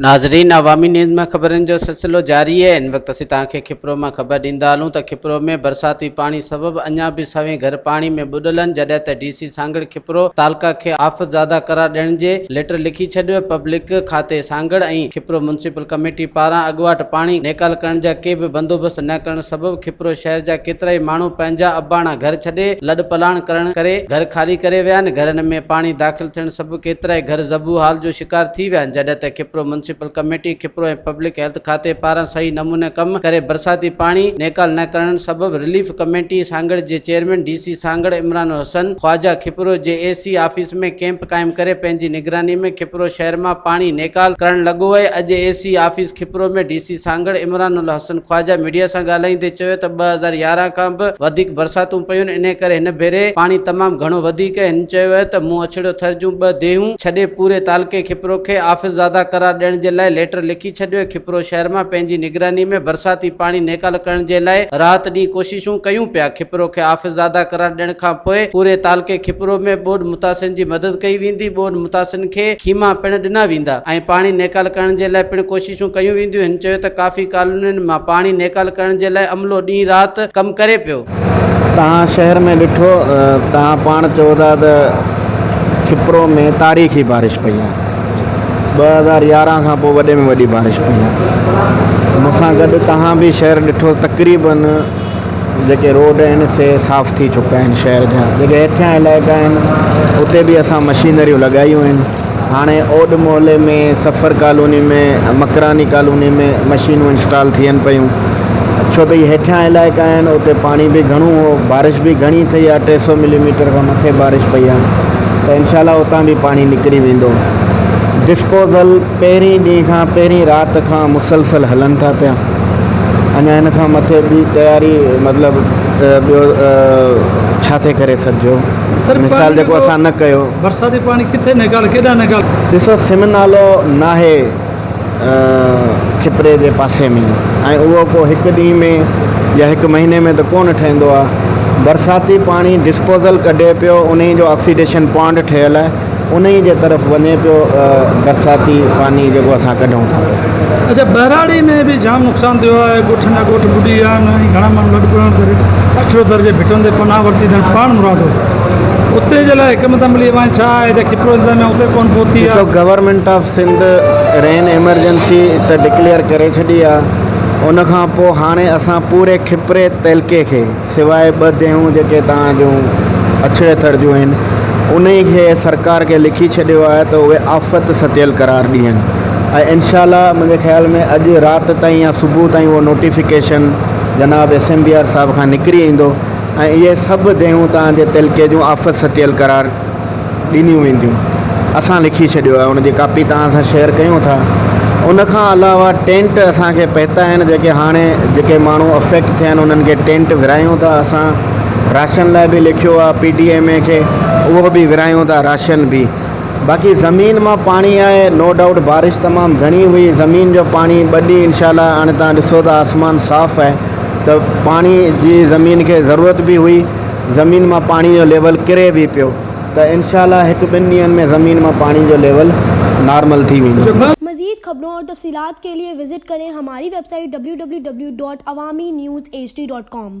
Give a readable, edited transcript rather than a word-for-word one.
ناظرين عوامي نيوز مان خبرن جو سلسلو جاري آهي هن وقت اسين توهان کي کپرو مان خبر ڏيندا هلون ته کپرو ۾ برساتي پاڻي سبب اڃا به سوين گهر پاڻي ۾ ٻڏل آهن جڏهن ته ڊي سي سانگهڙ کپرو تعلقه کي آفت زاده قرار ڏيڻ جي ليٽر لکي ڇڏيو پبلڪ کاتي سانگهڙ ۽ کپرو ميونسپل ڪميٽي پاران اڳواٽ پاڻي نيڪال ڪرڻ جا ڪي به بندوبست نه ڪرڻ سبب کپرو شهر جا ڪيترائي ماڻهو پنهنجا اباڻا گهر ڇڏي لڏپلاڻ ڪرڻ ڪري گهر خالي ڪري ويا آهن گهرن ۾ پاڻي داخل ٿيڻ سبب ڪيترائي گهر زبون حال جو شڪار ٿي ويا آهن جڏهن ته Khipro municipal committee, Khipro ۽ public health کاتي پاران صحيح نموني ڪم ڪري برساتي پاڻي نيڪال نه ڪرڻ سبب رليف ڪميٽي سانگهڙ جي chairman D C Sanghar Imran Alhassan Khawaja Khipro جي اي سي آفيس ۾ ڪيمپ قائم ڪري پنهنجي نگراني ۾ کپرو شهر مان پاڻي نيڪال ڪرڻ لڳو آهي اڄ A C office Khipro ۾ D C Sanghar Imran Alhassan Khawaja media سان ڳالهائيندي چيو ته 2011 کان به وڌيڪ برساتون پيون انهي ڪري هن ڀيري پاڻي تمام گهڻو وڌيڪ آهي هن چيو آهي ته مون اڇڙيو ٿر جون ٻه ديهون ڇڏي پوري تعلقي کپرو کي آفت زاده قرار ڏيڻ جي لاء ليٽر لکي ڇڏيو کپرو شهر مان پنهنجي نگراني ۾ برساتي پاڻي نيڪال ڪرڻ جي لاء رات ڏينهن ڪوششون ڪيون پيا کپرو کي آفت زاده قرار ڏيڻ کان پوء پوري تعلقي کپرو ۾ ٻوڏ متاثرين جي مدد ڪئي ويندي ٻوڏ متاثرين کي خيما پڻ ڏنا ويندا ۽ پاڻي نيڪال ڪرڻ جي لاء پڻ ڪوششون ڪيون وينديون هن چيو ته ڪافي ڪالونين مان پاڻي نيڪال ڪرڻ جي لاء عملو ڏينهن رات ڪم ڪري پيو. توهان شهر ۾ ڏٺو توهان پاڻ چئو ٿا ته کپرو ۾ تاريخي بارش پئي آهي 2011 کان پوء وڏي ۾ وڏي بارش پئي آهي مون سان گڏ توهان به شهر ڏٺو تقريبن جيڪي روڊ آهن سي صاف ٿي چڪا آهن شهر جا جيڪي هيٺيان علائقا آهن اتي به اسان مشينريون لڳايون آهن هاڻي اوڏ محلي ۾ سفر ڪالوني ۾ مڪراني ڪالوني ۾ مشينون انسٽال ٿين پيون ڇو ته هي هيٺيان علائقا آهن اتي پاڻي به گهڻو هو بارش به گهڻي ٿي آهي ٽي سو ملي ميٽر کان مٿي بارش پئي آهي ته انشاء الله اتان به پاڻي نڪري ويندو ڊسپوزل پهرين ڏينهن کان پهرين رات کان مسلسل هلن ٿا پيا اڃا هن کان مٿي ٻي تياري مطلب ٻيو ڇا ٿي ڪري سگهجو مثال جيڪو اسان نه ڪيو برساتي پاڻي ڪٿي نيڪال ڪيڏانهن نيڪال. ڏسو سم نالو ناهي کپري جي پاسي ۾ ۽ اهو ڪو هڪ ڏينهن ۾ يا هڪ مهيني ۾ ته ڪونه ٺهندو آهي برساتي پاڻي ڊسپوزل ڪڍي پيو انهي جو آڪسيڊيشن پوانڊ ٺهيل آهي انهي جي طرف وڃي پيو برساتي پاني جيڪو اسان ڪڍون ٿا پيا. اڇا ٻهراڙي ۾ به جام نقصان ٿيو آهي ڳوٺن جا ڳوٺ ٻڏي ويا آهن ۽ گهڻا ماڻهو لڏ پلاڻ ڪري اڇڙو در جي ڀٽن تي پناهه ورتي اٿن پاڻ مرادو اتي جي لاء حڪمت عملي اوهان جي ڇا آهي ته کپرو انتظاميا اتي ڪونه پهتي ڏسو آهي. Government of Sindh rain emergency ته ڊڪليئر ڪري ڇڏي آ ان کان پوء هاڻي اسان پوري کپري تعلقي کي سواء ٻه ديهون جيڪي توهان جون اڇڙي ٿر جون آهن انهي کي سرڪار کي لکي ڇڏيو آهي ته اهي آفت ستيل قرار ڏين ۽ انشاء الله منهنجي خيال ۾ اڄ رات تائين يا صبح تائين اهو نوٽيفڪيشن جناب ايس ايم بي آر صاحب کان نڪري ايندو ۽ اهي سڀ ديهون توهان جي تعلقي جون آفت سٽيل قرار ڏنيون وينديون. اسان لکي ڇڏيو آهي ان جي ڪاپي توهان سان شيئر ڪيون ٿا. ان کان علاوه ٽينٽ اسان کي پهتا آهن جيڪي هاڻي جيڪي ماڻهو افيڪٽ ٿيا آهن انهن کي ٽينٽ ورهايون ٿا اسان راشن لاء به لکيو آهي پي ڊي ايم اي کي اهو به ورهايون ٿا راشن به باقي زمين مان پاڻي آهي نو ڊائوٽ بارش تمام گهڻي هئي زمين جو پاڻي ٻه ڏينهن انشاء الله هاڻي توهان ڏسو ته آسمان صاف آهي ته پاڻي جي زمين کي ضرورت به هئي زمين مان پاڻي جو ليول ڪري به پيو ته انشاء الله هڪ ٻن ڏينهن ۾ زمين مان پاڻي جو ليول نارمل ٿي ويندو. مزيد خبرون اور تفصيلات کے لئے وزٽ ڪرين ھماري web site www.awamiNewsHD.com.